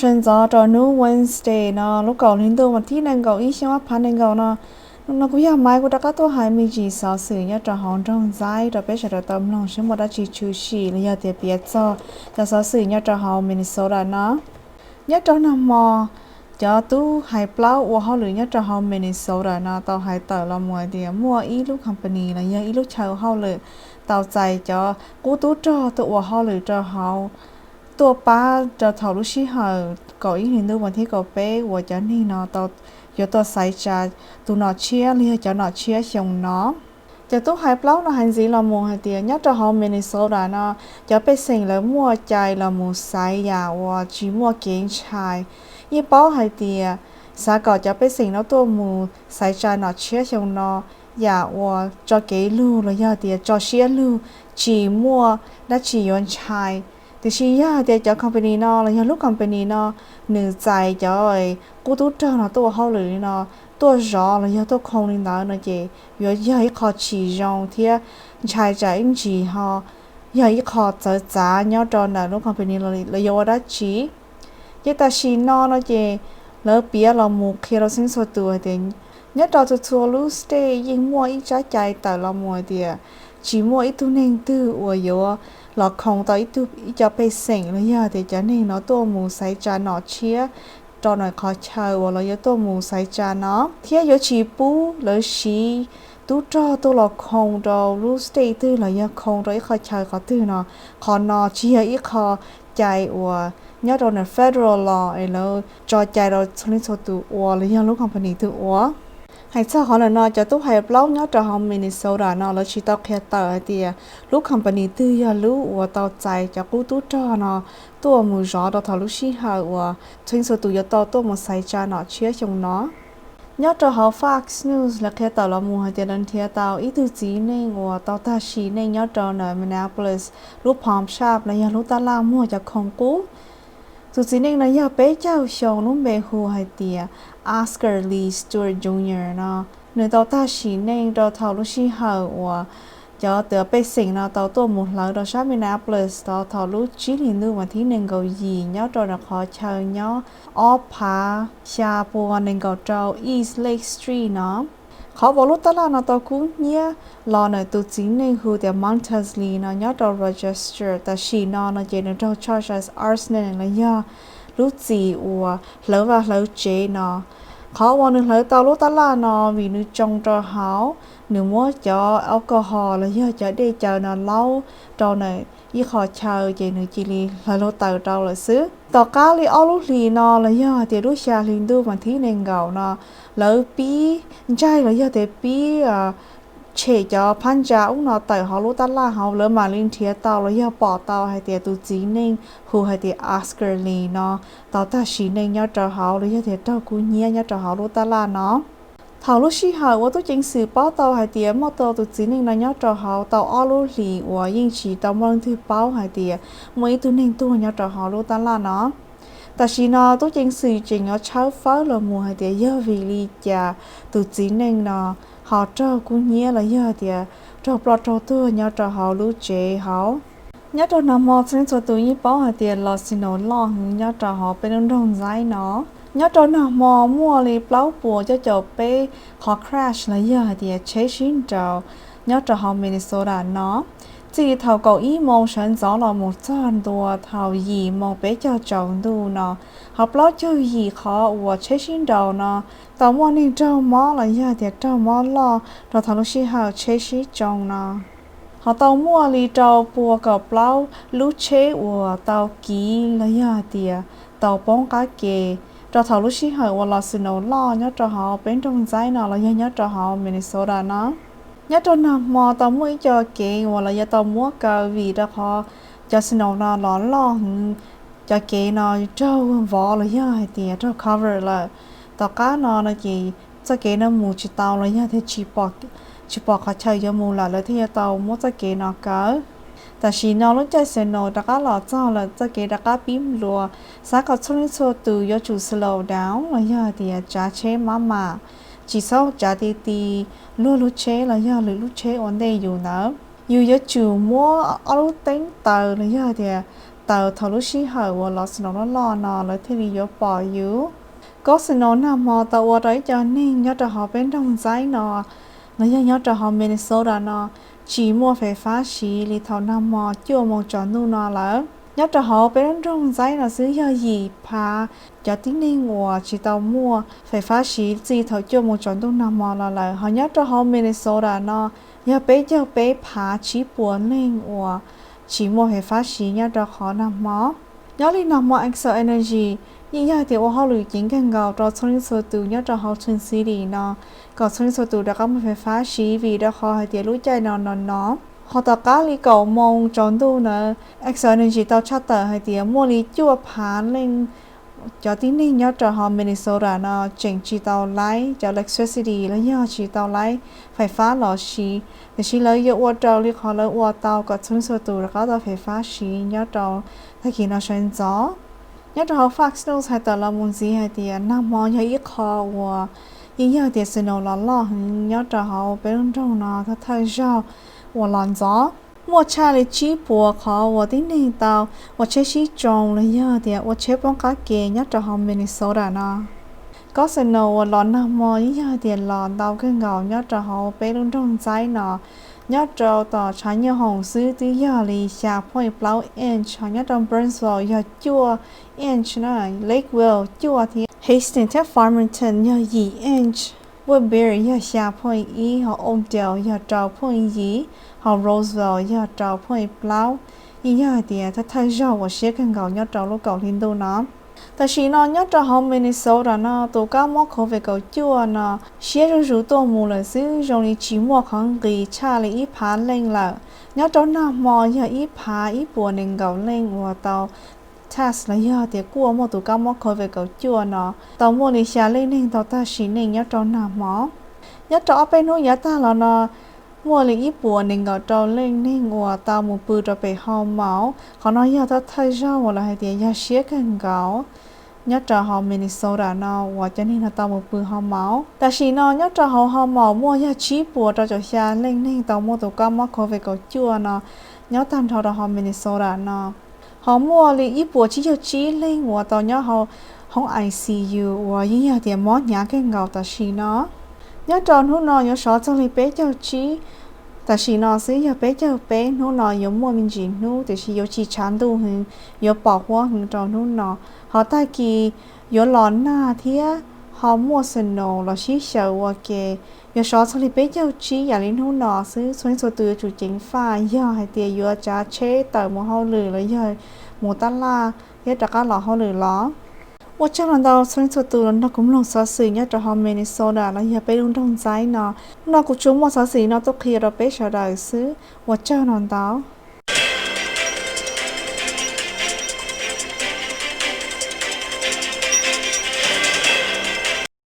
Sawv ntxov rau hnub Wednesday no lub kaum hli ntuj vas thib nees nkaum ib xyoo ob phav nees nkaum no, no kuv yog Maiv, kuv rov qab tuaj hais me ntsis xov xwm nyob rau hauv nroog Ntxaib rau peb sawv daws tau mloog seb muaj dab tsi tshwm sim los yog tias piav txog cov xov xwm nyob rau hauv Minnesota no. Nyob rau nag hmo, cov tub hais plaub ua hauj lwm nyob rau hauv Minnesota no tau hais tawm los mus hais tias muaj ib lub company los yog ib lub chaw hauj lwm tau txais cov qub tub rog tuaj ua hauj lwm rau hauv, tuaj pab rau thaum lub sij hawm kaum ib hli ntuj vas thib kaum peb uas cov neeg no tau yuav tuaj xaiv tsa tus nom tshiab los yog cov nom tshiab xyoo no. Cov tub hais plaub no hais ntxiv los mus hais tias nyob rau hauv Minnesota no, cov pej xeem lawv muaj cai los mus xaiv yam uas tsis muaj kev ntshai. Yeej paub hais tias xav kom cov pej xeem no tuaj mus xaiv tsa nom tshiab xyoo no, yam uas tso kev lug los yog tias tso siab lug, tsis muaj dab tsi yuav ntshai. Tiam sis yog hais tias cov company no los yog lub company no nws txais cov qub tub rog no tuaj ua hauj lwm li no, tuaj zov los yog tuaj khoo li ntawd no ces yuav yog ib qho tsis zoo thiab ntshai tsam ib ntsis ho yog ib qho txawv txav nyob rau ntawm lub company los yuav ua dab tsi. Ces tam sim no no ces lawv piav los mus qhia rau txhua txhua tus hais tias nyob rau txhua txhua lub state yeej muaj ib tsab cai tawm los mus hais tias tsis muaj ib tug neeg twg uas yuav los khoo tau ib tug, ib co pej xeem los yog tias cov neeg no tuaj mus xaiv tsa nom tshiab rau ntawm qhov chaw uas lawv yuav tuaj mus xaiv tsa no, thiab yuav tsis pub lawv siv tub rog tuaj los khoo rau lub state twg los yog khoo rau ib qhov chaw qhov twg no. Qhov no tsis yog ib qho cai uas nyob rau ntawm federal law es lawv tso cai rau txhua leej txhua tus ua los yog lub company twg ua. Hais txog qhov ntawm no, cov tub hais plaub nyob rau hauv Minnesota no lawv tsis tau qhia tawm hais tias lub company twg yog lub uas tau txais cov qub tub rog no tuaj mus zov rau thaum lub sij hawm uas txhua txhua tus yuav tau tuaj mus xaiv tsa nom tshiab xyoo no. Nyob rau hauv Fox News lawv qhia tawm los mus hais tias lawv nrhiav tau ib tug txiv neej uas tau tag sim neej nyob rau ntawm Minneapolis lub pawn shop los yog lub tab laj muag cov khoo qub. Tus txiv neej no yog peb caug xyoo, lub npe hu hais tias Oscar Lee Stewart Junior no. Nws tau tag sim neej rau thaum lub sij hawm uas cov pej xeem no tau tuaj mus hlawv rau sab Minneapolis tau thaum lub tsib hlis ntuj vas thib nees nkaum yim nyob rau ntawm qhov chaw nyob ob phav xya pua nees nkaum rau East Lake Street no. Qhov uas lub tab laj no tau kub hnyiab los ntawm tus txiv neej hu tias Montez Lee no nyob rau Rochester tam sim no no ces nws raug charge as arson los yog lub txim uas hlawv vaj hlawv tsev no. Qhov uas nws hlawv tau lub tab laj no vim nws tsoo rau hauv, nws muab cov alcohol los yog cov dej caw no laub rau ntawm ib qho chaw ces nws cia li hlawv hluav taws rau lawm xwb. Tom qab li ob lub hlis no los yog tias lub xya hli ntuj vas thib nees nkaum no, lawv pib ntsaig los yog tias pib tshem cov phab ntsa ub no tawm hauv lub tab laj hauv, lawv mam li nrhiav tau los yog pom tau hais tias tus txiv neej hu hais tias Oscar Lee no tau tag sim neej nyob rau hauv los yog tias raug kub hnyiab nyob rau hauv lub tab laj no. Thaum lub sij hawm uas tub ceev xwm paub tau hais tias muaj tau tus txiv neej no nyob rau hauv tau ob lub hlis uas yeej tsis tau muaj leej twg paub hais tias muaj ib tug neeg tuag nyob rau hauv lub tab laj no. Tam sim no tub ceev xwm tseem yuav tshawb fawb los mus hais tias yog vim li cas tus txiv neej no ho raug kub hnyiab los yog tias raug ploj raug tuag nyob rau hauv lub tsev hauv. Nyob rau nag hmo txhua leej txhua tus yeej paub hais tias los snow loj heev nyob rau hauv peb lub nroog Ntxaib no. Nyob rau nag hmo muaj li plaub puas cuaj caum peb qhov crash los yog hais tias tsheb sib nraus nyob rau hauv Minnesota no. Txij li thaum kaum ib moos sawv ntxov los mus txog ntua thaum yim moos peb caug tsaus ntuj no, ho plaub caug yim qhov uas tsheb sib nraus no tau muaj neeg raug mob los yog tias raug mob loj rau thaum lub sij hawm tsheb sib tsoo no. Ho tau muaj li rau pua kaum plaub lub tsheb uas tau kiv los yog tias tau poob qab ke rau thaum lub sij hawm uas los snow loj nyob rau hauv peb nroog Ntxaib no los yog nyob rau hauv Minnesota no. Nyob rau nag hmo tau muaj ib co kev uas los yog tau muab kaw vim rau qhov cov snow no los loj heev, cov kev no raug vov los yog hais tias raug cover lawm. Tom qab no no ces txoj kev no mus tsis tau los yog tias tsis pom qhov chaw yuav mus lawm lawv thiaj yuav tau muab txoj kev no kaw. Tam sim no lub caij snow rov qab los txog lawm, txoj kev rov qab pib nplua, xav kom txhua leej txhua tus yuav tsum slow down los yog tias tsav tsheb maj mam, tsis txhob tsav ti ti luag lub tsheb los yog lwm lub tsheb ua ntej yus ntawd. Yus yuav tsum muab ob lub teeb taws los yog tias taws thaum lub sij hawm uas los snow loj loj no lawv thiaj li yuav pom yus. Kob snow nag hmo tau ua rau ib co neeg nyob rau hauv peb nroog Ntxaib no los yog nyob rau hauv Minnesota no tsis muaj fais fab siv li thaum nag hmo cuaj moos tsaus ntuj no lawm. Nyob rau hauv peb lub nroog Ntxaib no xwb yog yim phav cov tib neeg uas tsis tau muaj fais fab siv txij thaum cuaj moos tsaus ntuj nag hmo los lawm. Ho nyob rau hauv Minnesota no yog peb caug peb phav tsib puas leej uas tsis muaj fais fab siv nyob rau qhov nag hmo. Nyob li nag hmo Xcel Energy yeej yog tias ua hauj lwm ceev kawg nkaus rau txhua leej txhua tus nyob rau hauv Twin City no kom txhua leej txhua tus rov qab muaj fais fab siv vim rau qhov hais tias lub caij no no no ho tom qab li kaum moos tsaus ntuj ntawd Xcel Energy tau tshaj tawm hais tias muaj li cuaj phav leej cov tib neeg nyob rau hauv Minnesota no tseem tsis tau laib cov electricity los yog tsis tau laib fais fab los siv, tiam sis lawv yuav ua raws li qhov lawv ua tau kom txhua leej txhua tus rov qab tau fais fab siv nyob rau tag kis no sawv ntxov. Nyob rau hauv Fox News hais tawm los mus ntxiv hais tias nag hmo yog ib qho uas yeej yog tias snow los loj heev nyob rau hauv peb lub nroog no thawj thawj zaug uas los ntxov. Muaj tshaj li tsib puas qhov uas tib neeg tau ua tsheb sib tsoo los yog tias ua tsheb poob qab ke nyob rau hauv Minnesota no. Kob snow uas los nag hmo yeej yog tias los ntau kawg nkaus nyob rau hauv peb lub nroog Ntxaib no. Nyob rau tom tshav nyooj hoom xwb twb yog li xya point plaub inch, ho nyob rau Burnsville yog cuaj inch na, Lakeville cuaj thiab, Hastings thiab Farmington yog yim inch, Woodbury yog xya point ib, ho Oakdale yog rau point yim, ho Roseville yog rau point plaub. Yeej yog hais tias thawj thawj zaug uas siab kawg nkaus nyob rau lub kaum hli ntuj no. Tam sim no nyob rau hauv Minnesota no tus kab mob covid kaum cuaj no siab zuj zus tuaj mus lawm xwb zoo li tsis muaj qhov nqis tshaj li ib phav leej lawm. Nyob rau nag hmo yog ib phav ib puas nees nkaum leej uas tau test los yog tias kuaj muaj tus kab mob covid kaum cuaj no, tau muaj li xya leej neeg tau tag sim neej nyob rau nag hmo. Nyob rau ob peb hnub yav tag los no muaj li ib puas nees nkaum rau leej neeg uas tau mus pw rau pem house malt. Qhov no yog thawj thawj zaug uas lawv hais tias yog siab kawg nkaus nyob rau hauv Minnesota no uas cov neeg no tau mus pw house malt. Tam sim no nyob rau hauv house malt muaj yog tsib puas rau caum xya leej neeg tau muaj tus kab mob covid kaum cuaj no nyob tag nrho rau hauv Minnesota no. Ho muaj li ib puas tsib caug tsib leeg uas tau nyob hauv hoob I C U uas yeej yog tias mob hnyav kawg nkaus tam sim no. Nyob rau hnub no yuav sov txog li peb caug tsib, tam sim no xwb yog peb caug peb, hnub no yuav muaj me ntsis hnub tiam sis yuav tsis tshav ntuj heev, yuav pom huab heev rau hnub no. Ho tag kis yuav los nag thiab ho muaj snow los sib xyaw ua ke, yuav sov txog li peb caug tsib yam li hnub no xwb. Txhua leej txhua tus yuav tsum ceev faj yog hais tias yuav tsav tsheb tawm mus hauj lwm los yog mus tab laj thiab rov qab los hauj lwm los. Ua tsaug los ntau txhua leej txhua tus los nrog kuv mloog xov xwm nyob rau hauv Minnesota los yog peb lub nroog Ntxaib no. Hnub no kuv tsuas muaj xov xwm no tuaj qhia rau peb sawv daws xwb. Ua tsaug los ntau.